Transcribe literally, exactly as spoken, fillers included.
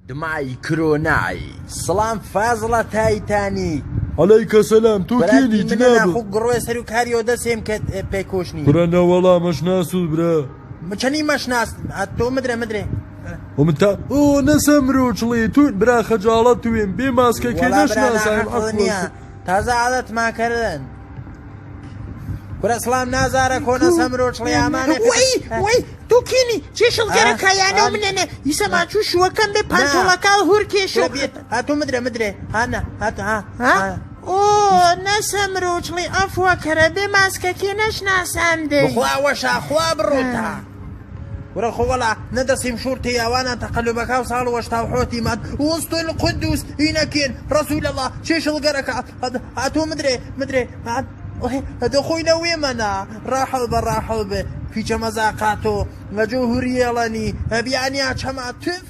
دماي كروناي. سلام فاضلة تايتاني. عليك السلام، تو كيني جنابك. أخوك قروي سرو كاريو دا سيم كت، إيه، بيكوشني. كورانا والله مش ناسو برا. مشاني مش ناس، هاتو مدري، مدري. ومن تا-، أوه، نسمرو چلي، تو برا خجالت وين، بي ماسكة كي ولا نش برا ناس، أنا هاي عقل الأكبر. تازا عادت ما كردن. كورا سلام نازارا كونا سمرو چلي أمانة. وي، وي، تو كيني، چي شلقرا كايانو مننا، يسما چو شو كم بي پانتولا كال هور كيشو. هاتو مدري، مدري، هانا، هاتو، ها، ها؟ أوه، نسمرو چلي أفوا كرا بي ماسكة كي نش ناسان دي. بخوا وشا، خوا بروتا. ورا خو ولا ندسيم شورتي يا وانا تقلبك وصال وشتا وحوتي مات وسط القدوس إنكين رسول الله شيش القركة. هاد-، هاتو مدري، مدري، هاد-، هاد أخوي نوي منا. راحل ب-، راحل ب-، في جمزاقاتو، نجو هوريالاني، أبياني أشما تف.